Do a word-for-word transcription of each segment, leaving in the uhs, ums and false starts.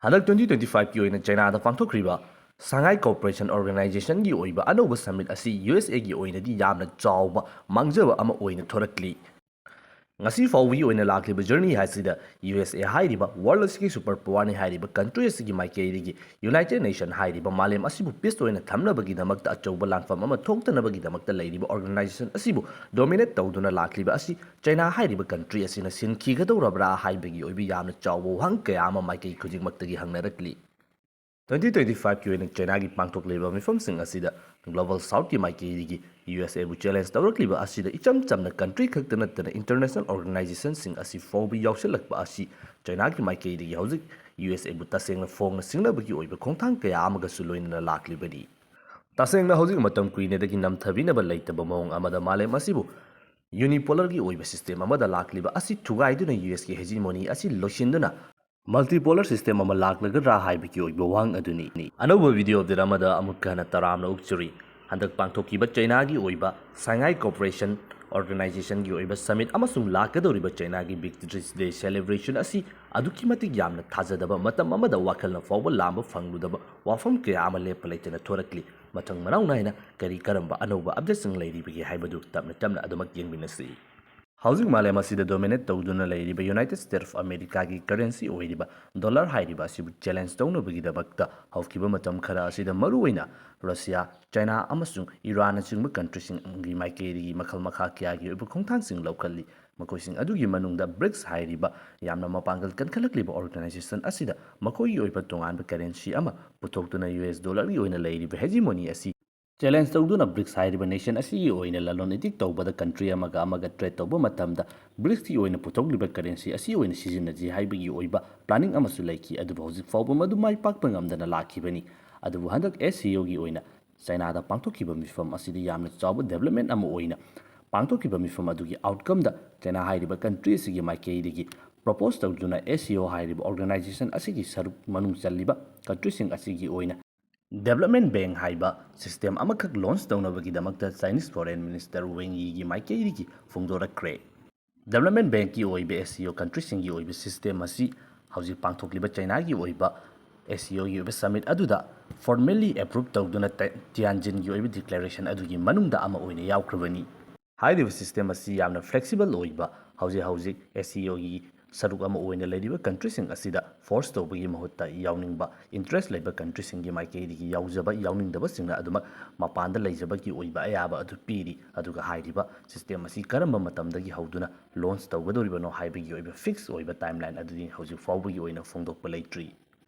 ꯍꯟꯗꯛ twenty twenty five ꯀꯤ ꯑꯣꯏꯅ ꯆꯩꯅꯥꯗ ꯄꯥꯡꯊꯣꯛꯈ꯭ꯔꯤꯕ Shanghai Cooperation Organization ꯒꯤ ꯑꯣꯏꯕ ꯑꯅꯧꯕ summit ꯑꯁꯤ ꯌꯨ ꯑꯦꯁ ꯑꯦꯒꯤ ꯑꯣꯏꯅꯗꯤ ꯌꯥꯝꯅ ꯆꯥꯎꯕ ꯃꯥꯡꯖꯕ ꯑꯃ ꯑꯣꯏꯅ ꯊꯣꯔꯛꯂꯤ꯫ ꯉꯁꯤ ꯐꯥꯎꯕꯒꯤ ꯑꯣꯏꯅ ꯂꯥꯛꯂꯤꯕ journey ꯍꯥꯏꯁꯤꯗ ꯌꯨ ꯑꯦꯁ ꯑꯦ ꯍꯥꯏꯔꯤꯕ world ꯑꯁꯤꯒꯤ super power ꯅꯤ ꯍꯥꯏꯔꯤꯕ country ꯑꯁꯤꯒꯤ ꯃꯥꯏꯀꯩꯗꯒꯤ United Nation ꯍꯥꯏꯔꯤꯕ ꯃꯥꯂꯦꯝ ꯑꯁꯤꯕꯨ peace ꯑꯣꯏꯅ ꯊꯝꯅꯕꯒꯤꯗꯃꯛꯇ ꯑꯆꯧꯕ ꯂꯥꯟꯐꯝ ꯑꯃ ꯊꯣꯛꯇꯅꯕꯒꯤꯗꯃꯛꯇ ꯂꯩꯔꯤꯕ organization ꯑꯁꯤꯕꯨ dominate ꯇꯧꯗꯨꯅ ꯂꯥꯛꯂꯤꯕ ꯑꯁꯤ ꯆꯩꯅꯥ ꯍꯥꯏꯔꯤꯕ country ꯑꯁꯤꯅ ꯁꯤꯟꯈꯤꯒꯗꯧꯔꯕ꯭ꯔꯥ ꯍꯥꯏꯕꯒꯤ ꯑꯣꯏꯕ ꯌꯥꯝꯅ ꯆꯥꯎꯕ ꯋꯥꯍꯪ ꯀꯌꯥ ꯑꯃ ꯃꯥꯏꯀꯩ ꯈꯨꯗꯤꯡꯃꯛꯇꯒꯤ ꯍꯪꯅꯔꯛꯂꯤ꯫ Twenty twenty five ꯀꯤ ꯑꯣꯏꯅ ꯆꯩꯅꯥꯒꯤ ꯄꯥꯡꯊꯣꯛꯂꯤꯕ ꯃꯤꯐꯝꯁꯤꯡ ꯑꯁꯤꯗ Global South ꯀꯤ ꯃꯥꯏꯀꯩꯗꯒꯤ ꯌꯨ ꯑꯦꯁ ꯑꯦꯕꯨ challenge ꯇꯧꯔꯛꯂꯤꯕ ꯑꯁꯤꯗ ꯏꯆꯝ ꯆꯝꯅ country ꯈꯛꯇ ꯅꯠꯇꯅ international organization ꯁꯤꯡ ꯑꯁꯤ ꯐꯥꯎꯕ ꯌꯥꯎꯁꯤꯜꯂꯛꯄ ꯑꯁꯤ ꯆꯩꯅꯥꯒꯤ ꯃꯥꯏꯀꯩꯗꯒꯤ ꯍꯧꯖꯤꯛ ꯌꯨ ꯑꯦꯁ ꯑꯦꯕꯨ ꯇꯁꯦꯡꯅ ꯐꯣꯡꯅ ꯁꯤꯡꯅꯕꯒꯤ ꯑꯣꯏꯕ ꯈꯣꯡꯊꯥꯡ ꯀꯌꯥ ꯑꯃꯒꯁꯨ ꯂꯣꯏꯅꯅ ꯂꯥꯛꯂꯤꯕꯅꯤ꯫ ꯇꯁꯦꯡꯅ ꯍꯧꯖꯤꯛ ꯃꯇꯝ ꯀꯨꯏꯅꯗꯒꯤ ꯅꯝꯊꯕꯤꯅꯕ ꯂꯩꯇꯕ ꯃꯑꯣꯡ ꯑꯃꯗ ꯃꯥꯂꯦꯝ ꯑꯁꯤꯕꯨ unipolar ꯒꯤ ꯑꯣꯏꯕ system ꯑꯃꯗ ꯂꯥꯛꯂꯤꯕ ꯑꯁꯤ ꯊꯨꯒꯥꯏꯗꯨꯅ ꯌꯨ ꯑꯦꯁ ꯀꯤ hegemony ꯑꯁꯤ ꯂꯣꯏꯁꯤꯟꯗꯨꯅ multipolar system ꯑꯃ ꯂꯥꯛꯂꯒꯗ꯭ꯔꯥ ꯍꯥꯏꯕꯒꯤ ꯑꯣꯏꯕ ꯋꯥꯍꯪ ꯑꯗꯨꯅꯤ꯫ ꯑꯅꯧꯕ video update ꯑꯃꯗ ꯑꯃꯨꯛꯀ ꯍꯟꯅ ꯇꯔꯥꯝꯅ ꯑꯣꯛꯆꯔꯤ꯫ ꯍꯟꯗꯛ ꯄꯥꯡꯊꯣꯛꯈꯤꯕ ꯆꯩꯅꯥꯒꯤ ꯑꯣꯏꯕ Shanghai Cooperation Organization ꯒꯤ ꯑꯣꯏꯕ summit ꯑꯃꯁꯨꯡ ꯂꯥꯛꯀꯗꯧꯔꯤꯕ ꯆꯩꯅꯥꯒꯤ Victory Day celebration ꯑꯁꯤ ꯑꯗꯨꯛꯀꯤ ꯃꯇꯤꯛ ꯌꯥꯝꯅ ꯊꯥꯖꯗꯕ ꯃꯇꯝ ꯑꯃꯗ ꯋꯥꯈꯜꯅ ꯐꯥꯎꯕ ꯂꯥꯝꯕ ꯐꯪꯂꯨꯗꯕ ꯋꯥꯐꯝ ꯀꯌꯥ ꯑꯃ ꯂꯦꯞꯄ ꯂꯩꯇꯅ ꯊꯣꯔꯛꯂꯤ꯫ ꯃꯊꯪ ꯃꯅꯥꯎ ꯅꯥꯏꯅ ꯀꯔꯤ ꯀꯔꯝꯕ ꯑꯅꯧꯕ update ꯁꯤꯡ ꯂꯩꯔꯤꯕꯒꯦ ꯍꯥꯏꯕꯗꯨ ꯇꯞꯅ ꯇꯞꯅ ꯑꯗꯨꯃꯛ ꯌꯦꯡꯃꯤꯟꯅꯁꯤ꯫ ꯍꯧꯖꯤꯛ ꯃꯥꯂꯦꯝ ꯑꯁꯤꯗ dominate ꯇꯧꯗꯨꯅ ꯂꯩꯔꯤꯕ United States of America ꯒꯤ currency ꯑꯣꯏꯔꯤꯕ dollar ꯍꯥꯏꯔꯤꯕ ꯑꯁꯤꯕꯨ challenge ꯇꯧꯅꯕꯒꯤꯗꯃꯛꯇ ꯍꯧꯈꯤꯕ ꯃꯇꯝ ꯈꯔ ꯑꯁꯤꯗ ꯃꯔꯨꯑꯣꯏꯅ Russia, China ꯑꯃꯁꯨꯡ Iran ꯅꯆꯤꯡꯕ country ꯁꯤꯡꯒꯤ ꯃꯥꯏꯀꯩꯗꯒꯤ ꯃꯈꯜ ꯃꯈꯥ ꯀꯌꯥꯒꯤ ꯑꯣꯏꯕ ꯈꯣꯡꯊꯥꯡꯁꯤꯡ ꯂꯧꯈꯠꯂꯤ꯫ ꯃꯈꯣꯏꯁꯤꯡ ꯑꯗꯨꯒꯤ ꯃꯅꯨꯡꯗ brics ꯍꯥꯏꯔꯤꯕ ꯌꯥꯝꯅ ꯃꯄꯥꯡꯒꯜ ꯀꯟꯈꯠꯂꯛꯂꯤꯕ organization ꯑꯁꯤꯗ ꯃꯈꯣꯏꯒꯤ ꯑꯣꯏꯕ ꯇꯣꯉꯥꯟꯕ currency ꯑꯃ ꯄꯨꯊꯣꯛꯇꯨꯅ ꯌꯨ ꯑꯦꯁ dollar ꯒꯤ ꯑꯣꯏꯅ ꯂꯩꯔꯤꯕ hegemony ꯑꯁꯤ challenge ꯇꯧꯗꯨꯅ brics ꯍꯥꯏꯔꯤꯕ nation ꯑꯁꯤꯒꯤ ꯑꯣꯏꯅ ꯂꯂꯣꯟ ꯏꯇꯤꯛ ꯇꯧꯕꯗ country ꯑꯃꯒ ꯑꯃꯒ trade ꯇꯧꯕ ꯃꯇꯝꯗ brics ꯀꯤ ꯑꯣꯏꯅ ꯄꯨꯊꯣꯛꯂꯤꯕ currency ꯑꯁꯤ ꯑꯣꯏꯅ ꯁꯤꯖꯤꯟꯅꯁꯤ ꯍꯥꯏꯕꯒꯤ ꯑꯣꯏꯕ planning ꯑꯃꯁꯨ ꯂꯩꯈꯤ꯫ ꯑꯗꯨꯕꯨ ꯍꯧꯖꯤꯛ ꯐꯥꯎꯕ ꯃꯗꯨ ꯃꯥꯏ ꯄꯥꯛꯄ ꯉꯝꯗꯅ ꯂꯥꯛꯈꯤꯕꯅꯤ꯫ ꯑꯗꯨꯕꯨ ꯍꯟꯗꯛ S C O ꯒꯤ ꯑꯣꯏꯅ ꯆꯩꯅꯥꯗ ꯄꯥꯡꯊꯣꯛꯈꯤꯕ ꯃꯤꯐꯝ ꯑꯁꯤꯗꯤ ꯌꯥꯝꯅ ꯆꯥꯎꯕ development ꯑꯃ ꯑꯣꯏꯅ ꯄꯥꯡꯊꯣꯛꯈꯤꯕ ꯃꯤꯐꯝ ꯑꯗꯨꯒꯤ outcome ꯗ ꯆꯩꯅꯥ ꯍꯥꯏꯔꯤꯕ country ꯑꯁꯤꯒꯤ ꯃꯥꯏꯀꯩꯗꯒꯤ propose ꯇꯧꯗꯨꯅ S C O ꯍꯥꯏꯔꯤꯕ organization ꯑꯁꯤꯒꯤ ꯁꯔꯨꯛ ꯃꯅꯨꯡ ꯆꯜꯂꯤꯕ country ꯁꯤꯡ ꯑꯁꯤꯒꯤ ꯑꯣꯏꯅ development bank ꯍꯥꯏꯕ system ꯑꯃꯈꯛ launch ꯇꯧꯅꯕꯒꯤꯗꯃꯛꯇ Chinese Foreign Minister Wang Yi ꯒꯤ ꯃꯥꯏꯀꯩꯗꯒꯤ ꯐꯣꯡꯗꯣꯔꯛꯈ꯭ꯔꯦ꯫ Development bank ꯀꯤ ꯑꯣꯏꯕ S C O country ꯁꯤꯡꯒꯤ ꯑꯣꯏꯕ system ꯑꯁꯤ ꯍꯧꯖꯤꯛ ꯄꯥꯡꯊꯣꯛꯂꯤꯕ ꯆꯩꯅꯥꯒꯤ ꯑꯣꯏꯕ ꯑꯦꯁ ꯁꯤ ꯑꯣꯒꯤ ꯑꯣꯏꯕ ꯁꯃꯤꯠ ꯑꯗꯨꯗ ꯐꯣꯔꯃꯦꯜꯂꯤ ꯑꯦꯄ꯭ꯔꯨꯞ ꯇꯧꯗꯨꯅ ꯇ- ꯇꯤꯌꯥꯟꯖꯤꯟꯒꯤ ꯑꯣꯏꯕ ꯗꯤꯀ꯭ꯂꯦꯔꯦꯁꯟ ꯑꯗꯨꯒꯤ ꯃꯅꯨꯡꯗ ꯑꯃ ꯑꯣꯏꯅ ꯌꯥꯎꯈ꯭ꯔꯕꯅꯤ꯫ ꯍꯥꯏꯔꯤꯕ ꯁꯤꯁꯇꯦꯝ ꯑꯁꯤ ꯌꯥꯝꯅ ꯐ꯭ꯂꯦꯛꯁꯤꯕꯜ ꯑꯣꯏꯕ, ꯍꯧꯖꯤꯛ ꯍꯧꯖꯤꯛ ꯑꯦꯁ ꯁꯤ ꯑꯣꯒꯤ ꯁꯔꯨꯛ ꯑꯃ ꯑꯣꯏꯅ ꯂꯩꯔꯤꯕ ꯀꯟꯇ꯭ꯔꯤꯁꯤꯡ ꯑꯁꯤꯗ ꯐꯣꯔꯁ ꯇꯧꯕꯒꯤ ꯃꯍꯨꯠꯇ ꯌꯥꯎꯅꯤꯡꯕ, ꯏꯟꯇꯔꯦꯁ ꯂꯩꯕ ꯀꯟꯇ꯭ꯔꯤꯁꯤꯡꯒꯤ ꯃꯥꯏꯀꯩꯗꯒꯤ ꯌꯥꯎꯖꯕ, ꯌꯥꯎꯅꯤꯡꯗꯕꯁꯤꯡꯅ ꯑꯗꯨꯃꯛ ꯃꯄꯥꯟꯗ ꯂꯩꯖꯕꯒꯤ ꯑꯣꯏꯕ ꯑꯌꯥꯕ ꯑꯗꯨ ꯄꯤꯔꯤ꯫ ꯑꯗꯨꯒ ꯍꯥꯏꯔꯤꯕ ꯁꯤꯁꯇꯦꯝ ꯑꯁꯤ ꯀꯔꯝꯕ ꯃꯇꯝꯗꯒꯤ ꯍꯧꯗꯨꯅ ꯂꯣꯟꯆ ꯇꯧꯒꯗꯧꯔꯤꯕꯅꯣ ꯍꯥꯏꯕꯒꯤ ꯑꯣꯏꯕ ꯐꯤꯛꯁ ꯑꯣꯏꯕ ꯇꯥꯏꯝꯂꯥꯏꯟ ꯑꯗꯨꯗꯤ ꯍꯧꯖꯤꯛ ꯐꯥꯎꯕꯒꯤ ꯑꯣꯏꯅ ꯐꯣꯡꯗꯣꯛꯄ ꯂꯩꯇ꯭ꯔꯤ꯫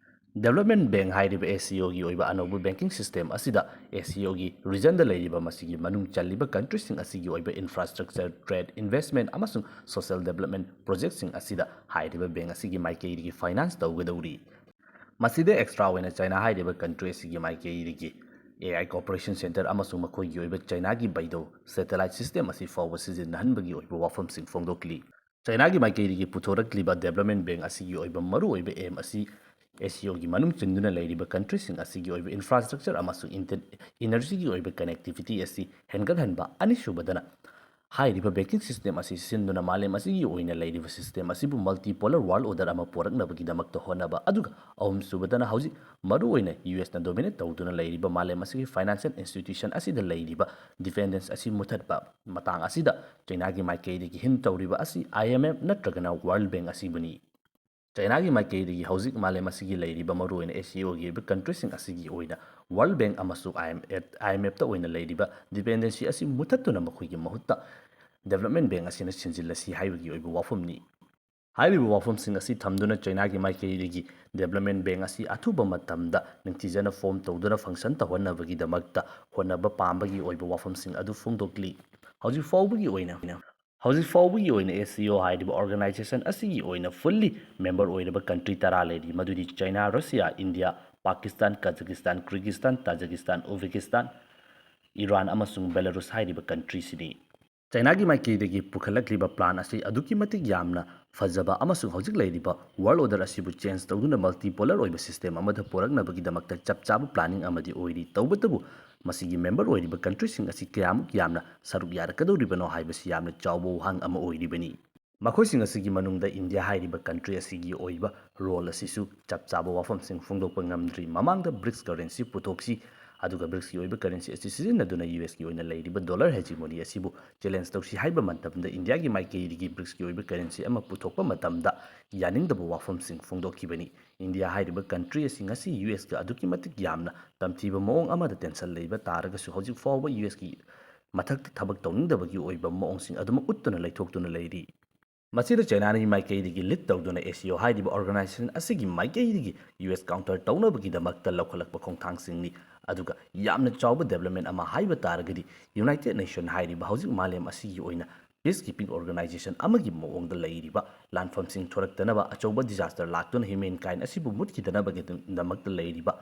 ꯗꯦꯕꯂꯞꯃꯦꯟ ꯕꯦꯡ ꯍꯥꯏꯔꯤꯕ ꯑꯦꯁ ꯁꯤ ꯑꯣꯒꯤ ꯑꯣꯏꯕ ꯑꯅꯧꯕ ꯕꯦꯡꯀꯤꯡ ꯁꯤꯁꯇꯦꯝ ꯑꯁꯤꯗ ꯑꯦꯁ ꯁꯤ ꯑꯣꯒꯤ ꯔꯤꯖꯟꯗ ꯂꯩꯔꯤꯕ ꯃꯁꯤꯒꯤ ꯃꯅꯨꯡ ꯆꯜꯂꯤꯕ ꯀꯟꯇ꯭ꯔꯤꯁꯤꯡ ꯑꯁꯤꯒꯤ ꯑꯣꯏꯕ ꯏꯟꯐ꯭ꯔꯥꯁ꯭ꯇ꯭ꯔꯛꯆꯔ, ꯇ꯭ꯔꯦꯗ, ꯏꯟꯚꯦꯁ꯭ꯠꯃꯦꯟ ꯑꯃꯁꯨꯡ ꯁꯣꯁꯤꯌꯦꯜ ꯗꯦꯕꯂꯞꯃꯦꯟ ꯄ꯭ꯔꯣꯖꯦꯛꯁꯤꯡ ꯑꯁꯤꯗ ꯍꯥꯏꯔꯤꯕ ꯕꯦꯡ ꯑꯁꯤꯒꯤ ꯃꯥꯏꯀꯩꯗꯒꯤ ꯐꯥꯏꯅꯥꯟꯁ ꯇꯧꯒꯗꯧꯔꯤ꯫ ꯃꯁꯤꯗ ꯑꯦꯛꯁꯇ꯭ꯔꯥ ꯑꯣꯏꯅ ꯆꯥꯏꯅꯥ ꯍꯥꯏꯔꯤꯕ ꯀꯟꯇ꯭ꯔꯤ ꯑꯁꯤꯒꯤ ꯃꯥꯏꯀꯩꯗꯒꯤ ꯑꯦ ꯑꯥꯏ ꯀꯣꯑꯣꯄꯔꯦꯁꯟ ꯁꯦꯟꯇꯔ ꯑꯃꯁꯨꯡ ꯃꯈꯣꯏꯒꯤ ꯑꯣꯏꯕ ꯆꯥꯏꯅꯥꯒꯤ ꯕꯩꯗꯧ ꯁꯦꯇꯦꯂꯥꯏꯠ ꯁꯤꯁꯇꯦꯝ ꯑꯁꯤ ꯐꯥꯎꯕ ꯁꯤꯖꯤꯟꯅꯍꯟꯕꯒꯤ ꯑꯣꯏꯕ ꯋꯥꯐꯝꯁꯤꯡ ꯐꯣꯡꯗꯣꯛꯂꯤ꯫ ꯆꯥꯏꯅꯥꯒꯤ ꯃꯥꯏꯀꯩꯗꯒꯤ ꯄꯨꯊꯣꯔꯛꯂꯤꯕ ꯗꯦꯕꯂꯞꯃꯦꯟ ꯕꯦꯡ ꯑꯁꯤꯒꯤ ꯑꯣꯏꯕ ꯃꯔꯨꯑꯣꯏꯕ ꯑꯦꯝ ꯑꯁꯤ ꯑꯦꯁ ꯁꯤ ꯑꯣꯒꯤ ꯃꯅꯨꯡ ꯆꯟꯗꯨꯅ ꯂꯩꯔꯤꯕ ꯀꯟꯇ꯭ꯔꯤꯁꯤꯡ ꯑꯁꯤꯒꯤ ꯑꯣꯏꯕ ꯏꯟꯐ꯭ꯔꯥꯁ꯭ꯇ꯭ꯔꯛꯆꯔ ꯑꯃꯁꯨꯡ ꯏꯟꯇꯔ-, ꯏꯅꯔꯖꯤꯒꯤ ꯑꯣꯏꯕ ꯀꯅꯦꯛꯇꯤꯚꯤꯇꯤ ꯑꯁꯤ ꯍꯦꯟꯒꯠꯍꯟꯕ, ꯑꯅꯤꯁꯨꯕꯗꯅ ꯍꯥꯏꯔꯤꯕ ꯕꯦꯡꯀꯤꯡ ꯁꯤꯁꯇꯦꯝ ꯑꯁꯤ ꯁꯤꯟꯗꯨꯅ ꯃꯥꯂꯦꯝ ꯑꯁꯤꯒꯤ ꯑꯣꯏꯅ ꯂꯩꯔꯤꯕ ꯁꯤꯁꯇꯦꯝ ꯑꯁꯤꯕꯨ ꯃꯜꯇꯤꯄꯣꯂꯔ ꯋꯥꯔꯜ ꯑꯣꯔꯗꯔ ꯑꯃ ꯄꯨꯔꯛꯅꯕꯒꯤꯗꯃꯛꯇ ꯍꯣꯠꯅꯕ, ꯑꯗꯨꯒ ꯑꯍꯨꯝꯁꯨꯕꯗꯅ ꯍꯧꯖꯤꯛ ꯃꯔꯨꯑꯣꯏꯅ ꯌꯨ ꯑꯦꯁꯅ ꯗꯣꯃꯤꯅꯦꯠ ꯇꯧꯗꯨꯅ ꯂꯩꯔꯤꯕ ꯃꯥꯂꯦꯝ ꯑꯁꯤꯒꯤ ꯐꯥꯏꯅꯥꯟꯁꯤꯌꯦꯜ ꯏꯟꯁꯇꯤꯇ꯭ꯌꯨꯁꯟ ꯑꯁꯤꯗ ꯂꯩꯔꯤꯕ ꯗꯤꯄꯦꯟꯗꯦꯟꯁ ꯑꯁꯤ ꯃꯨꯊꯠꯄ꯫ ꯃꯇꯥꯡ ꯑꯁꯤꯗ ꯆꯥꯏꯅꯥꯒꯤ ꯃꯥꯏꯀꯩꯗꯒꯤ ꯍꯤꯟ ꯇꯧꯔꯤꯕ ꯑꯁꯤ ꯑꯥꯏ ꯑꯦꯝ ꯑꯦꯐ ꯅꯠꯇ꯭ꯔꯒꯅ ꯋꯥꯔꯜ ꯕꯦꯡ ꯑꯁꯤꯕꯨꯅꯤ꯫ ꯆꯥꯏꯅꯥꯒꯤ ꯃꯥꯏꯀꯩꯗꯒꯤ ꯍꯧꯖꯤꯛ ꯃꯥꯂꯦꯝ ꯑꯁꯤꯒꯤ ꯂꯩꯔꯤꯕ ꯃꯔꯨꯑꯣꯏꯅ ꯑꯦꯁ ꯁꯤ ꯑꯣꯒꯤ ꯑꯣꯏꯕ ꯀꯟꯇ꯭ꯔꯤꯁꯤꯡ ꯑꯁꯤꯒꯤ ꯑꯣꯏꯅ ꯋꯥꯔꯜ ꯕꯦꯡ ꯑꯃꯁꯨꯡ ꯑꯥꯏ ꯑꯦꯝ ꯑꯦꯐꯇ ꯑꯣꯏꯅ ꯂꯩꯔꯤꯕ ꯗꯤꯄꯦꯟꯗꯦꯟꯁꯤ ꯑꯁꯤ ꯃꯨꯊꯠꯇꯨꯅ ꯃꯈꯣꯏꯒꯤ ꯃꯍꯨꯠꯇ ꯗꯦꯕꯂꯞꯃꯦꯟ ꯕꯦꯡ ꯑꯁꯤꯅ ꯁꯤꯟꯖꯤꯜꯂꯁꯤ ꯍꯥꯏꯕꯒꯤ ꯑꯣꯏꯕ ꯋꯥꯐꯝꯅꯤ꯫ ꯍꯥꯏꯔꯤꯕ ꯋꯥꯐꯝꯁꯤꯡ ꯑꯁꯤ ꯊꯝꯗꯨꯅ ꯆꯥꯏꯅꯥꯒꯤ ꯃꯥꯏꯀꯩꯗꯒꯤ ꯗꯦꯕꯂꯞꯃꯦꯟ ꯕꯦꯡ ꯑꯁꯤ ꯑꯊꯨꯕ ꯃꯇꯝꯗ ꯅꯤꯡꯊꯤꯖꯅ ꯐꯣꯔꯝ ꯇꯧꯗꯨꯅ ꯐꯪꯁꯟ ꯇꯧꯍꯟꯅꯕꯒꯤꯗꯃꯛꯇ ꯍꯣꯠꯅꯕ ꯄꯥꯝꯕꯒꯤ ꯑꯣꯏꯕ ꯋꯥꯐꯝꯁꯤꯡ ꯑꯗꯨ ꯐꯣꯡꯗꯣꯛꯂꯤ꯫ ꯍꯧꯖꯤꯛ ꯐꯥꯎꯕꯒꯤ ꯑꯣꯏꯅ, ꯍꯧꯖꯤꯛ ꯐꯥꯎꯕꯒꯤ ꯑꯣꯏꯅ ꯑꯦꯁ ꯁꯤ ꯑꯣ ꯍꯥꯏꯔꯤꯕ ꯑꯣꯔꯒꯅꯥꯏꯖꯦꯁꯟ ꯑꯁꯤꯒꯤ ꯑꯣꯏꯅ ꯐꯨꯜꯂꯤ ꯃꯦꯝꯕꯔ ꯑꯣꯏꯔꯕ ꯀꯟꯇ꯭ꯔꯤ ꯇꯔꯥ ꯂꯩꯔꯤ, ꯃꯗꯨꯗꯤ China, Russia, India, Pakistan, Kazakhstan, Kyrgyzstan, Tajikistan, Uzbekistan, Iran ꯑꯃꯁꯨꯡ ꯕꯦꯂꯥꯔꯨꯁ ꯍꯥꯏꯔꯤꯕ ꯀꯟꯇ꯭ꯔꯤꯁꯤꯅꯤ꯫ ꯆꯥꯏꯅꯥꯒꯤ ꯃꯥꯏꯀꯩꯗꯒꯤ ꯄꯨꯈꯠꯂꯛꯂꯤꯕ ꯄ꯭ꯂꯥꯟ ꯑꯁꯤ ꯑꯗꯨꯛꯀꯤ ꯃꯇꯤꯛ ꯌꯥꯝꯅ ꯐꯖꯕ ꯑꯃꯁꯨꯡ ꯍꯧꯖꯤꯛ ꯂꯩꯔꯤꯕ ꯋꯥꯔꯜ ꯑꯣꯔꯗꯔ ꯑꯁꯤꯕꯨ ꯆꯦꯟꯖ ꯇꯧꯗꯨꯅ ꯃꯜꯇꯤꯄꯣꯂꯔ ꯑꯣꯏꯕ ꯁꯤꯁꯇꯦꯝ ꯑꯃꯗ ꯄꯨꯔꯛꯅꯕꯒꯤꯗꯃꯛꯇ ꯆꯞ ꯆꯥꯕ ꯄ꯭ꯂꯥꯅꯤꯡ ꯑꯃꯗꯤ ꯑꯣꯏꯔꯤ꯫ ꯇꯧꯕꯇꯕꯨ, ꯃꯁꯤꯒꯤ ꯃꯦꯝꯕꯔ ꯑꯣꯏꯔꯤꯕ ꯀꯟꯇ꯭ꯔꯤꯁꯤꯡ ꯑꯁꯤ ꯀꯌꯥꯃꯨꯛ ꯌꯥꯝꯅ ꯁꯔꯨꯛ ꯌꯥꯔꯛꯀꯗꯧꯔꯤꯕꯅꯣ ꯍꯥꯏꯕꯁꯤ ꯌꯥꯝꯅ ꯆꯥꯎꯕ ꯋꯥꯍꯪ ꯑꯃ ꯑꯣꯏꯔꯤꯕꯅꯤ꯫ ꯃꯈꯣꯏꯁꯤꯡ ꯑꯁꯤꯒꯤ ꯃꯅꯨꯡꯗ ꯏꯟꯗꯤꯌꯥ ꯍꯥꯏꯔꯤꯕ ꯀꯟꯇ꯭ꯔꯤ ꯑꯁꯤꯒꯤ ꯑꯣꯏꯕ ꯔꯣꯜ ꯑꯁꯤꯁꯨ ꯆꯞ ꯆꯥꯕ ꯋꯥꯐꯝꯁꯤꯡ ꯐꯣꯡꯗꯣꯛꯄ ꯉꯝꯗ꯭ꯔꯤ꯫ ꯃꯃꯥꯡꯗ ꯕ꯭ꯔꯤꯛꯁ ꯀꯔꯦꯟꯁꯤ ꯄꯨꯊꯣꯛꯁꯤ, ꯑꯗꯨꯒ ꯕ꯭ꯔꯤꯛꯁꯀꯤ ꯑꯣꯏꯕ ꯀꯔꯦꯟꯁꯤ ꯑꯁꯤ ꯁꯤꯖꯤꯟꯅꯗꯨꯅ ꯌꯨ ꯑꯦꯁꯀꯤ ꯑꯣꯏꯅ ꯂꯩꯔꯤꯕ ꯗꯣꯂꯔ ꯍꯦꯖꯤꯃꯣꯅꯤ ꯑꯁꯤꯕꯨ ꯆꯦꯂꯦꯟꯖ ꯇꯧꯁꯤ ꯍꯥꯏꯕ ꯃꯇꯝꯗ ꯏꯟꯗꯤꯌꯥꯒꯤ ꯃꯥꯏꯀꯩꯗꯒꯤ ꯕ꯭ꯔꯤꯛꯁꯀꯤ ꯑꯣꯏꯕ ꯀꯔꯦꯟꯁꯤ ꯑꯃ ꯄꯨꯊꯣꯛꯄ ꯃꯇꯝꯗ ꯌꯥꯅꯤꯡꯗꯕ ꯋꯥꯐꯝꯁꯤꯡ ꯐꯣꯡꯗꯣꯛꯈꯤꯕꯅꯤ꯫ ꯏꯟꯗꯤꯌꯥ ꯍꯥꯏꯔꯤꯕ ꯀꯟꯇ꯭ꯔꯤ ꯑꯁꯤ ꯉꯁꯤ ꯌꯨ ꯑꯦꯁꯀ ꯑꯗꯨꯛꯀꯤ ꯃꯇꯤꯛ ꯌꯥꯝꯅ ꯇꯝꯊꯤꯕ ꯃꯑꯣꯡ ꯑꯃꯗ ꯇꯦꯟꯁꯟ ꯂꯩꯕ ꯇꯥꯔꯒꯁꯨ ꯍꯧꯖꯤꯛ ꯐꯥꯎꯕ ꯌꯨ ꯑꯦꯁꯀꯤ ꯃꯊꯛꯇ ꯊꯕꯛ ꯇꯧꯅꯤꯡꯗꯕꯒꯤ ꯑꯣꯏꯕ ꯃꯑꯣꯡꯁꯤꯡ ꯑꯗꯨꯃꯛ ꯎꯠꯇꯨꯅ ꯂꯩꯊꯣꯛꯇꯨꯅ ꯂꯩꯔꯤ꯫ ꯃꯁꯤꯗ ꯆꯩꯅꯥꯒꯤ ꯃꯥꯏꯀꯩꯗꯒꯤ ꯂꯤꯗ ꯇꯧꯗꯨꯅ ꯑꯦꯁ ꯁꯤ ꯑꯣ ꯍꯥꯏꯔꯤꯕ ꯑꯣꯔꯒꯅꯥꯏꯖꯦꯁꯟ ꯑꯁꯤꯒꯤ ꯃꯥꯏꯀꯩꯗꯒꯤ ꯌꯨ ꯑꯦꯁ ꯀꯥꯎꯟꯇꯔ ꯇꯧꯅꯕꯒꯤꯗꯃꯛꯇ ꯂꯧꯈꯠꯂꯛꯄ ꯈꯣꯡꯊꯥꯡꯁꯤꯡꯅꯤ꯫ ꯑꯗꯨꯒ ꯌꯥꯝꯅ ꯆꯥꯎꯕ ꯗꯦꯕꯂꯞꯃꯦꯟ ꯑꯃ ꯍꯥꯏꯕ ꯇꯥꯔꯒꯗꯤ ꯌꯨꯅꯥꯏꯇꯦꯗ ꯅꯦꯁꯟ ꯍꯥꯏꯔꯤꯕ ꯍꯧꯖꯤꯛ ꯃꯥꯂꯦꯝ ꯑꯁꯤꯒꯤ ꯑꯣꯏꯅ ꯄꯤꯁ ꯀꯤꯄꯤꯡ ꯑꯣꯔꯒꯅꯥꯏꯖꯦꯁꯟ ꯑꯃꯒꯤ ꯃꯑꯣꯡꯗ ꯂꯩꯔꯤꯕ ꯂꯥꯟꯐꯝꯁꯤꯡ ꯊꯣꯔꯛꯇꯅꯕ, ꯑꯆꯧꯕ ꯗꯤꯖꯥꯁꯇꯔ ꯂꯥꯛꯇꯨꯅ ꯍ꯭ꯌꯨꯃꯦꯟ ꯀꯥꯏꯟ ꯑꯁꯤꯕꯨ ꯃꯨꯠꯈꯤꯗꯅꯕꯒꯤꯗꯃꯛꯇ ꯂꯩꯔꯤꯕ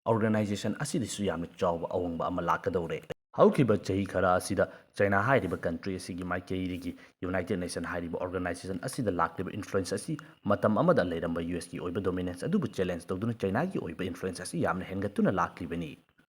ꯑꯣꯔꯒꯅꯥꯏꯖꯦꯁꯟ ꯑꯁꯤꯗꯁꯨ ꯌꯥꯝꯅ ꯆꯥꯎꯕ ꯑꯑꯣꯟꯕ ꯑꯃ ꯂꯥꯛꯀꯗꯧꯔꯦ꯫ ꯍꯧꯈꯤꯕ ꯆꯍꯤ ꯈꯔ ꯑꯁꯤꯗ ꯆꯩꯅꯥ ꯍꯥꯏꯔꯤꯕ ꯀꯟꯇ꯭ꯔꯤ ꯑꯁꯤꯒꯤ ꯃꯥꯏꯀꯩꯗꯒꯤ ꯌꯨꯅꯥꯏꯇꯦꯗ ꯅꯦꯁꯟ ꯍꯥꯏꯔꯤꯕ ꯑꯣꯔꯒꯅꯥꯏꯖꯦꯁꯟ ꯑꯁꯤꯗ ꯂꯥꯛꯂꯤꯕ ꯏꯟꯐ꯭ꯂꯨꯌꯦꯟꯁ ꯑꯁꯤ ꯃꯇꯝ ꯑꯃꯗ ꯂꯩꯔꯝꯕ ꯌꯨ ꯑꯦꯁꯀꯤ ꯑꯣꯏꯕ ꯗꯣꯃꯤꯅꯦꯟꯁ ꯑꯗꯨꯕꯨ ꯆꯦꯂꯦꯟꯖ ꯇꯧꯗꯨꯅ ꯆꯩꯅꯥꯒꯤ ꯑꯣꯏꯕ ꯏꯟꯐ꯭ꯂꯨꯌꯦꯟꯁ ꯑꯁꯤ ꯌꯥꯝꯅ ꯍꯦꯟꯒꯠꯇꯨꯅ ꯂꯥꯛꯂꯤꯕꯅꯤ꯫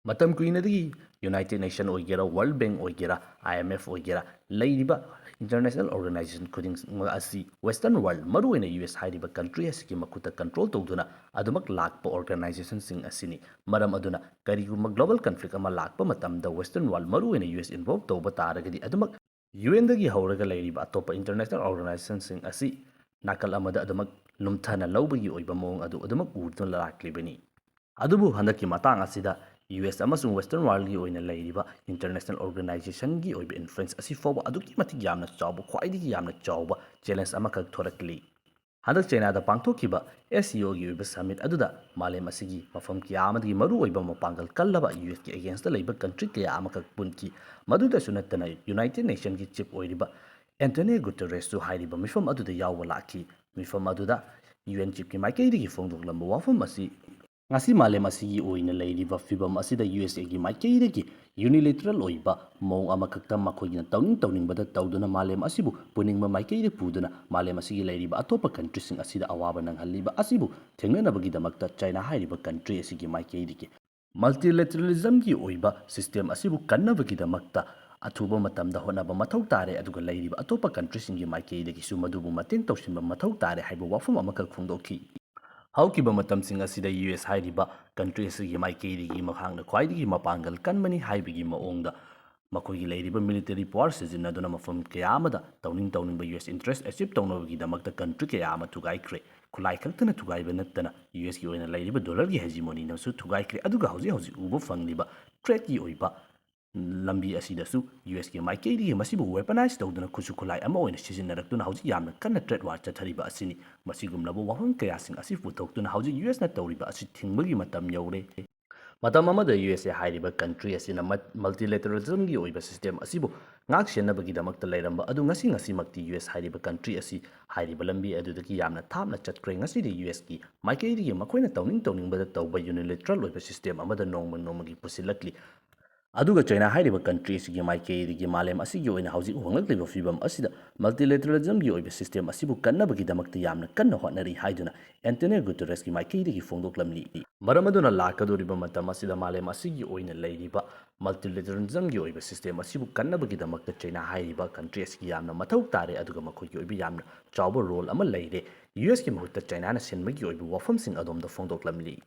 ꯃꯇꯝ ꯀꯨꯏꯅꯗꯒꯤ ꯌꯨꯅꯥꯏꯇꯦꯗ ꯅꯦꯁꯟ ꯑꯣꯏꯒꯦꯔꯥ, ꯋꯥꯔꯜ ꯕꯦꯡꯛ ꯑꯣꯏꯒꯦꯔꯥ, ꯑꯥꯏ ꯑꯦꯝ ꯑꯦꯐ ꯑꯣꯏꯒꯦꯔꯥ, ꯂꯩꯔꯤꯕ ꯏꯟꯇꯔꯅꯦꯁꯅꯦꯜ ꯑꯣꯔꯒꯅꯥꯏꯖꯦꯁꯟ ꯈꯨꯗꯤꯡꯃꯛ ꯑꯁꯤ ꯋꯦꯁꯇꯔꯟ ꯋꯥꯔꯜ, ꯃꯔꯨꯑꯣꯏꯅ ꯌꯨ ꯑꯦꯁ ꯍꯥꯏꯔꯤꯕ ꯀꯟꯇ꯭ꯔꯤ ꯑꯁꯤꯒꯤ ꯃꯈꯨꯠꯇ ꯀꯟꯇ꯭ꯔꯣꯜ ꯇꯧꯗꯨꯅ ꯑꯗꯨꯃꯛ ꯂꯥꯛꯄ ꯑꯣꯔꯒꯅꯥꯏꯖꯦꯁꯟꯁꯤꯡ ꯑꯁꯤꯅꯤ꯫ ꯃꯔꯝ ꯑꯗꯨꯅ ꯀꯔꯤꯒꯨꯝꯕ ꯒ꯭ꯂꯣꯕꯦꯜ ꯀꯟꯐ꯭ꯂꯤꯛ ꯑꯃ ꯂꯥꯛꯄ ꯃꯇꯝꯗ ꯋꯦꯁꯇꯔꯟ ꯋꯥꯔꯜ, ꯃꯔꯨꯑꯣꯏꯅ ꯌꯨ ꯑꯦꯁ ꯏꯟꯚꯣꯜꯕ ꯇꯧꯕ ꯇꯥꯔꯒꯗꯤ ꯑꯗꯨꯃꯛ ꯌꯨ ꯑꯦꯟꯗꯒꯤ ꯍꯧꯔꯒ ꯂꯩꯔꯤꯕ ꯑꯇꯣꯞꯄ ꯏꯟꯇꯔꯅꯦꯁꯅꯦꯜ ꯑꯣꯔꯒꯅꯥꯏꯖꯦꯁꯟꯁꯤꯡ ꯑꯁꯤ ꯅꯥꯀꯜ ꯑꯃꯗ ꯑꯗꯨꯃꯛ ꯂꯨꯝꯊꯅ ꯂꯧꯕꯒꯤ ꯑꯣꯏꯕ ꯃꯑꯣꯡ ꯑꯗꯨ ꯑꯗꯨꯃꯛ ꯎꯗꯨꯅ ꯂꯥꯛꯂꯤꯕꯅꯤ꯫ ꯑꯗꯨꯕꯨ ꯍꯟꯗꯛꯀꯤ ꯃꯇꯥꯡ ꯑꯁꯤꯗ ꯌꯨ ꯑꯦꯁ ꯑꯃꯁꯨꯡ ꯋꯦꯁꯇꯔꯟ ꯋꯥꯔꯜꯒꯤ ꯑꯣꯏꯅ ꯂꯩꯔꯤꯕ ꯏꯟꯇꯔꯅꯦꯁꯅꯦꯜ ꯑꯣꯔꯒꯅꯥꯏꯖꯦꯁꯟꯒꯤ ꯑꯣꯏꯕ ꯏꯟꯐ꯭ꯂꯨꯌꯦꯟꯁ ꯑꯁꯤ ꯐꯥꯎꯕ ꯑꯗꯨꯛꯀꯤ ꯃꯇꯤꯛ ꯌꯥꯝꯅ ꯆꯥꯎꯕ, ꯈ꯭ꯋꯥꯏꯗꯒꯤ ꯌꯥꯝꯅ ꯆꯥꯎꯕ ꯆꯦꯂꯦꯟꯖ ꯑꯃꯈꯛ ꯊꯣꯔꯛꯂꯤ꯫ ꯍꯟꯗꯛ ꯆꯩꯅꯥꯗ ꯄꯥꯡꯊꯣꯛꯈꯤꯕ ꯑꯦꯁ ꯁꯤ ꯑꯣꯒꯤ ꯑꯣꯏꯕ ꯁꯃꯤꯠ ꯑꯗꯨꯗ ꯃꯥꯂꯦꯝ ꯑꯁꯤꯒꯤ ꯃꯐꯝ ꯀꯌꯥ ꯑꯃꯗꯒꯤ ꯃꯔꯨꯑꯣꯏꯕ ꯃꯄꯥꯡꯒꯜ ꯀꯜꯂꯕ ꯌꯨ ꯑꯦꯁꯀꯤ ꯑꯦꯒꯦꯟꯁꯇ ꯂꯩꯕ ꯀꯟꯇ꯭ꯔꯤ ꯀꯌꯥ ꯑꯃꯈꯛ ꯄꯨꯟꯈꯤ꯫ ꯃꯗꯨꯗꯁꯨ ꯅꯠꯇꯅ ꯌꯨꯅꯥꯏꯇꯦꯗ ꯅꯦꯁꯟꯒꯤ ꯆꯤꯐ ꯑꯣꯏꯔꯤꯕ ꯑꯦꯟꯇꯣꯅꯤꯌꯣ ꯒꯨꯇꯦꯔꯦꯁꯁꯨ ꯍꯥꯏꯔꯤꯕ ꯃꯤꯐꯝ ꯑꯗꯨꯗ ꯌꯥꯎꯕ ꯂꯥꯛꯈꯤ꯫ ꯃꯤꯐꯝ ꯑꯗꯨꯗ ꯌꯨ ꯑꯦꯟ ꯆꯤꯐꯀꯤ ꯃꯥꯏꯀꯩꯗꯒꯤ ꯐꯣꯡꯗꯣꯛꯂꯝꯕ ꯋꯥꯐꯝ ꯑꯁꯤ, ꯉꯁꯤ ꯃꯥꯂꯦꯝ ꯑꯁꯤꯒꯤ ꯑꯣꯏꯅ ꯂꯩꯔꯤꯕ ꯐꯤꯕꯝ ꯑꯁꯤꯗ ꯌꯨ ꯑꯦꯁ ꯑꯦꯒꯤ ꯃꯥꯏꯀꯩꯗꯒꯤ ꯌꯨꯅꯤꯂꯦꯇꯔꯦꯜ ꯑꯣꯏꯕ ꯃꯑꯣꯡ ꯑꯃꯈꯛꯇ ꯃꯈꯣꯏꯒꯤꯅ ꯇꯧꯅꯤꯡ ꯇꯧꯅꯤꯡꯕꯗ ꯇꯧꯗꯨꯅ ꯃꯥꯂꯦꯝ ꯑꯁꯤꯕꯨ ꯄꯨꯅꯤꯡꯕ ꯃꯥꯏꯀꯩꯗ ꯄꯨꯗꯨꯅ ꯃꯥꯂꯦꯝ ꯑꯁꯤꯒꯤ ꯂꯩꯔꯤꯕ ꯑꯇꯣꯞꯄ ꯀꯟꯇ꯭ꯔꯤꯁꯤꯡ ꯑꯁꯤꯗ ꯑꯋꯥꯕ ꯅꯪꯍꯜꯂꯤꯕ ꯑꯁꯤꯕꯨ ꯊꯦꯡꯅꯅꯕꯒꯤꯗꯃꯛꯇ ꯆꯥꯏꯅꯥ ꯍꯥꯏꯔꯤꯕ ꯀꯟꯇ꯭ꯔꯤ ꯑꯁꯤꯒꯤ ꯃꯥꯏꯀꯩꯗꯒꯤ ꯃꯜꯇꯤꯂꯦꯇꯔꯦꯂꯤꯖꯝꯒꯤ ꯑꯣꯏꯕ ꯁꯤꯁꯇꯦꯝ ꯑꯁꯤꯕꯨ ꯀꯟꯅꯕꯒꯤꯗꯃꯛꯇ ꯑꯊꯨꯕ ꯃꯇꯝꯗ ꯍꯣꯠꯅꯕ ꯃꯊꯧ ꯇꯥꯔꯦ, ꯑꯗꯨꯒ ꯂꯩꯔꯤꯕ ꯑꯇꯣꯞꯄ ꯀꯟꯇ꯭ꯔꯤꯁꯤꯡꯒꯤ ꯃꯥꯏꯀꯩꯗꯒꯤꯁꯨ ꯃꯗꯨꯕꯨ ꯃꯇꯦꯡ ꯇꯧꯁꯤꯟꯕ ꯃꯊꯧ ꯇꯥꯔꯦ ꯍꯥꯏꯕ ꯋꯥꯐꯝ ꯑꯃꯈꯛ ꯐꯣꯡꯗꯣꯛꯈꯤ꯫ ꯍꯧꯈꯤꯕ ꯃꯇꯝꯁꯤꯡ ꯑꯁꯤꯗ ꯌꯨ ꯑꯦꯁ ꯍꯥꯏꯔꯤꯕ ꯀꯟꯇ꯭ꯔꯤ ꯑꯁꯤꯒꯤ ꯃꯥꯏꯀꯩꯗꯒꯤ ꯃꯍꯥꯛꯅ ꯈ꯭ꯋꯥꯏꯗꯒꯤ ꯃꯄꯥꯡꯒꯜ ꯀꯟꯕꯅꯤ ꯍꯥꯏꯕꯒꯤ ꯃꯑꯣꯡꯗ ꯃꯈꯣꯏꯒꯤ ꯂꯩꯔꯤꯕ ꯃꯤꯂꯤꯇꯔꯤ ꯄꯋꯥꯔ ꯁꯤꯖꯤꯟꯅꯗꯨꯅ ꯃꯐꯝ ꯀꯌꯥ ꯑꯃꯗ ꯇꯧꯅꯤꯡ ꯇꯧꯅꯤꯡꯕ ꯌꯨ ꯑꯦꯁ ꯏꯟꯇꯔꯦꯁ ꯑꯦꯆꯤꯞ ꯇꯧꯅꯕꯒꯤꯗꯃꯛꯇ ꯀꯟꯇ꯭ꯔꯤ ꯀꯌꯥ ꯑꯃ ꯊꯨꯒꯥꯏꯈ꯭ꯔꯦ꯫ ꯈꯨꯠꯂꯥꯏ ꯈꯛꯇꯅ ꯊꯨꯒꯥꯏꯕ ꯅꯠꯇꯅ ꯌꯨ ꯑꯦꯁꯀꯤ ꯑꯣꯏꯅ ꯂꯩꯔꯤꯕ ꯗꯣꯂꯔꯒꯤ ꯍꯦꯖꯤꯃꯣꯅꯤꯅꯁꯨ ꯊꯨꯒꯥꯏꯈ꯭ꯔꯦ꯫ ꯑꯗꯨꯒ ꯍꯧꯖꯤꯛ ꯍꯧꯖꯤꯛ ꯎꯕ ꯐꯪꯂꯤꯕ ꯊ꯭ꯔꯦꯠꯀꯤ ꯑꯣꯏꯕ ꯂꯝꯕꯤ ꯑꯁꯤꯗꯁꯨ ꯌꯨ ꯑꯦꯁꯀꯤ ꯃꯥꯏꯀꯩꯗꯒꯤ ꯃꯁꯤꯕꯨ ꯋꯦꯄꯅꯥꯏꯖ ꯇꯧꯗꯨꯅ ꯈꯨꯠꯁꯨ ꯈꯨꯠꯂꯥꯏ ꯑꯃ ꯑꯣꯏꯅ ꯁꯤꯖꯤꯟꯅꯔꯛꯇꯨꯅ ꯍꯧꯖꯤꯛ ꯌꯥꯝꯅ ꯀꯟꯅ ꯇ꯭ꯔꯦꯠ ꯋꯥꯔ ꯆꯠꯊꯔꯤꯕ ꯑꯁꯤꯅꯤ꯫ ꯃꯁꯤꯒꯨꯝꯂꯕ ꯋꯥꯐꯝ ꯀꯌꯥꯁꯤꯡ ꯑꯁꯤ ꯄꯨꯊꯣꯛꯇꯨꯅ ꯍꯧꯖꯤꯛ ꯌꯨ ꯑꯦꯁꯅ ꯇꯧꯔꯤꯕ ꯑꯁꯤ ꯊꯤꯡꯕꯒꯤ ꯃꯇꯝ ꯌꯧꯔꯦ꯫ ꯃꯇꯝ ꯑꯃꯗ ꯌꯨ ꯑꯦꯁ ꯑꯦ ꯍꯥꯏꯔꯤꯕ ꯀꯟꯇ꯭ꯔꯤ ꯑꯁꯤꯅ ꯃꯜꯇꯤꯂꯦꯇꯔꯦꯂꯤꯖꯝꯒꯤ ꯑꯣꯏꯕ ꯁꯤꯁꯇꯦꯝ ꯑꯁꯤꯕꯨ ꯉꯥꯛ ꯁꯦꯟꯅꯕꯒꯤꯗꯃꯛꯇ ꯂꯩꯔꯝꯕ ꯑꯗꯨ ꯉꯁꯤ ꯉꯁꯤꯃꯛꯇꯤ ꯌꯨ ꯑꯦꯁ ꯍꯥꯏꯔꯤꯕ ꯀꯟꯇ꯭ꯔꯤ ꯑꯁꯤ ꯍꯥꯏꯔꯤꯕ ꯂꯝꯕꯤ ꯑꯗꯨꯗꯒꯤ ꯌꯥꯝꯅ ꯊꯥꯞꯅ ꯆꯠꯈ꯭ꯔꯦ꯫ ꯉꯁꯤꯗꯤ ꯌꯨ ꯑꯦꯁꯀꯤ ꯃꯥꯏꯀꯩꯗꯒꯤ ꯃꯈꯣꯏꯅ ꯇꯧꯅꯤꯡ ꯇꯧꯅꯤꯡꯕꯗ ꯇꯧꯕ ꯌꯨꯅꯤꯂꯦꯇꯔꯦꯜ ꯑꯣꯏꯕ ꯁꯤꯁꯇꯦꯝ ꯑꯃꯗ ꯅꯣꯡꯃ ꯅꯣꯡꯃꯒꯤ ꯄꯨꯁꯤꯜꯂꯛꯂꯤ꯫ ꯑꯗꯨꯒ ꯆꯩꯅꯥ ꯍꯥꯏꯔꯤꯕ ꯀꯟꯇ꯭ꯔꯤ ꯑꯁꯤꯒꯤ ꯃꯥꯏꯀꯩꯗꯒꯤ ꯃꯥꯂꯦꯝ ꯑꯁꯤꯒꯤ ꯑꯣꯏꯅ ꯍꯧꯖꯤꯛ ꯍꯣꯡꯂꯛꯂꯤꯕ ꯐꯤꯕꯝ ꯑꯁꯤꯗ ꯃꯜꯇꯤꯂꯦꯇꯔꯦꯂꯤꯖꯝꯒꯤ ꯑꯣꯏꯕ ꯁꯤꯁꯇꯦꯝ ꯑꯁꯤꯕꯨ ꯀꯟꯅꯕꯒꯤꯗꯃꯛꯇ ꯌꯥꯝꯅ ꯀꯟꯅ ꯍꯣꯠꯅꯔꯤ ꯍꯥꯏꯗꯨꯅ ꯑꯦꯟꯇꯣꯅꯤꯌꯣ ꯒꯨꯇꯦꯔꯦꯁꯀꯤ ꯃꯥꯏꯀꯩꯗꯒꯤ ꯐꯣꯡꯗꯣꯛꯂꯝꯂꯤ꯫ ꯃꯔꯝ ꯑꯗꯨꯅ ꯂꯥꯛꯀꯗꯧꯔꯤꯕ ꯃꯇꯝ ꯑꯁꯤꯗ ꯃꯥꯂꯦꯝ ꯑꯁꯤꯒꯤ ꯑꯣꯏꯅ ꯂꯩꯔꯤꯕ ꯃꯜꯇꯤꯂꯦꯇꯔꯦꯂꯤꯖꯝꯒꯤ ꯑꯣꯏꯕ ꯁꯤꯁꯇꯦꯝ ꯑꯁꯤꯕꯨ ꯀꯟꯅꯕꯒꯤꯗꯃꯛꯇ ꯆꯩꯅꯥ ꯍꯥꯏꯔꯤꯕ ꯀꯟꯇ꯭ꯔꯤ ꯑꯁꯤꯒꯤ ꯌꯥꯝꯅ ꯃꯊꯧ ꯇꯥꯔꯦ, ꯑꯗꯨꯒ ꯃꯈꯣꯏꯒꯤ ꯑꯣꯏꯕ ꯌꯥꯝꯅ ꯆꯥꯎꯕ ꯔꯣꯜ ꯑꯃ ꯂꯩꯔꯦ꯫ ꯌꯨ ꯑꯦꯁꯀꯤ ꯃꯍꯨꯠꯇ ꯆꯩꯅꯥꯅ ꯁꯤꯟꯕꯒꯤ ꯑꯣꯏꯕ ꯋꯥꯐꯝꯁꯤꯡ ꯑꯗꯣꯝꯗ ꯐꯣꯡꯗꯣꯛꯂꯝꯂꯤ꯫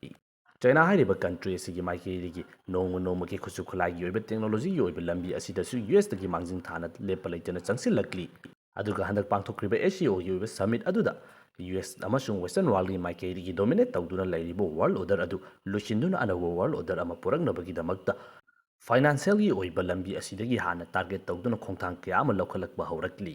ꯆꯩꯅꯥ ꯍꯥꯏꯔꯤꯕ ꯀꯟꯇ꯭ꯔꯤ ꯑꯁꯤꯒꯤ ꯃꯥꯏꯀꯩꯗꯒꯤ ꯅꯣꯡꯃ ꯅꯣꯡꯃꯒꯤ ꯈꯨꯠꯁꯨ ꯈꯨꯠꯂꯥꯏꯒꯤ ꯑꯣꯏꯕ ꯇꯦꯛꯅꯣꯂꯣꯖꯤꯒꯤ ꯑꯣꯏꯕ ꯂꯝꯕꯤ ꯑꯁꯤꯗꯁꯨ ꯌꯨ ꯑꯦꯁꯇꯒꯤ ꯃꯥꯡꯖꯤꯟ ꯊꯥꯅ ꯂꯦꯞꯄ ꯂꯩꯇꯅ ꯆꯪꯁꯤꯜꯂꯛꯂꯤ꯫ ꯑꯗꯨꯒ ꯍꯟꯗꯛ ꯄꯥꯡꯊꯣꯛꯈ꯭ꯔꯤꯕ ꯑꯦꯁ ꯁꯤ ꯑꯣꯒꯤ ꯑꯣꯏꯕ ꯁꯃꯤꯠ ꯑꯗꯨꯗ ꯌꯨ ꯑꯦꯁ ꯑꯃꯁꯨꯡ ꯋꯦꯁꯇꯔꯟ ꯋꯥꯔꯜꯒꯤ ꯃꯥꯏꯀꯩꯗꯒꯤ ꯗꯣꯃꯤꯅꯦꯠ ꯇꯧꯗꯨꯅ ꯂꯩꯔꯤꯕ ꯋꯥꯔꯜ ꯑꯣꯔꯗꯔ ꯑꯗꯨ ꯂꯣꯏꯁꯤꯟꯗꯨꯅ ꯑꯅꯧꯕ ꯋꯥꯔꯜ ꯑꯣꯔꯗꯔ ꯑꯃ ꯄꯨꯔꯛꯅꯕꯒꯤꯗꯃꯛꯇ ꯐꯥꯏꯅꯥꯟꯁꯤꯌꯦꯜꯒꯤ ꯑꯣꯏꯕ ꯂꯝꯕꯤ ꯑꯁꯤꯗꯒꯤ ꯍꯥꯟꯅ ꯇꯥꯔꯒꯦꯠ ꯇꯧꯗꯨꯅ ꯈꯣꯡꯊꯥꯡ ꯀꯌꯥ ꯑꯃ ꯂꯧꯈꯠꯂꯛꯄ ꯍꯧꯔꯛꯂꯤ꯫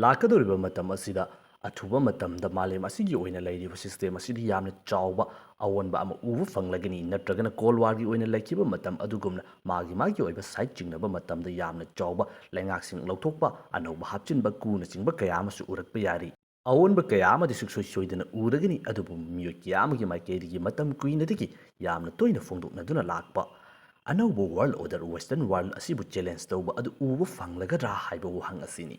ꯂꯥꯛꯀꯗꯧꯔꯤꯕ ꯃꯇꯝ ꯑꯁꯤꯗ ꯑꯊꯨꯕ ꯃꯇꯝꯗ ꯃꯥꯂꯦꯝ ꯑꯁꯤꯒꯤ ꯑꯣꯏꯅ ꯂꯩꯔꯤꯕ ꯁꯤꯁꯇꯦꯝ ꯑꯁꯤꯗꯤ ꯌꯥꯝꯅ ꯆꯥꯎꯕ ꯑꯑꯣꯟꯕ ꯑꯃ ꯎꯕ ꯐꯪꯂꯒꯅꯤ, ꯅꯠꯇ꯭ꯔꯒꯅ ꯀꯣꯜ ꯋꯥꯔꯒꯤ ꯑꯣꯏꯅ ꯂꯩꯈꯤꯕ ꯃꯇꯝ ꯑꯗꯨꯒꯨꯝꯅ ꯃꯥꯒꯤ ꯃꯥꯒꯤ ꯑꯣꯏꯕ ꯁꯥꯏꯠ ꯆꯤꯡꯅꯕ ꯃꯇꯝꯗ ꯌꯥꯝꯅ ꯆꯥꯎꯕ ꯂꯩꯉꯥꯛꯁꯤꯡ ꯂꯧꯊꯣꯛꯄ, ꯑꯅꯧꯕ ꯍꯥꯞꯆꯤꯟꯕ ꯀꯨꯅꯆꯤꯡꯕ ꯀꯌꯥ ꯑꯃꯁꯨ ꯎꯔꯛꯄ ꯌꯥꯔꯤ꯫ ꯑꯑꯣꯟꯕ ꯀꯌꯥ ꯑꯃꯗꯤ ꯁꯨꯡꯁꯣꯏ ꯁꯣꯏꯗꯅ ꯎꯔꯒꯅꯤ, ꯑꯗꯨꯕꯨ ꯃꯤꯑꯣꯏ ꯀꯌꯥ ꯑꯃꯒꯤ ꯃꯥꯏꯀꯩꯗꯒꯤ ꯃꯇꯝ ꯀꯨꯏꯅꯗꯒꯤ ꯌꯥꯝꯅ ꯇꯣꯏꯅ ꯐꯣꯡꯗꯣꯛꯅꯗꯨꯅ ꯂꯥꯛꯄ ꯑꯅꯧꯕ ꯋꯥꯔꯜ ꯑꯣꯔꯗꯔ, ꯋꯦꯁꯇꯔꯟ ꯋꯥꯔꯜ ꯑꯁꯤꯕꯨ ꯆꯦꯂꯦꯟꯖ ꯇꯧꯕ ꯑꯗꯨ ꯎꯕ ꯐꯪꯂꯒꯗ꯭ꯔꯥ ꯍꯥꯏꯕ ꯋꯥꯍꯪ ꯑꯁꯤꯅꯤ꯫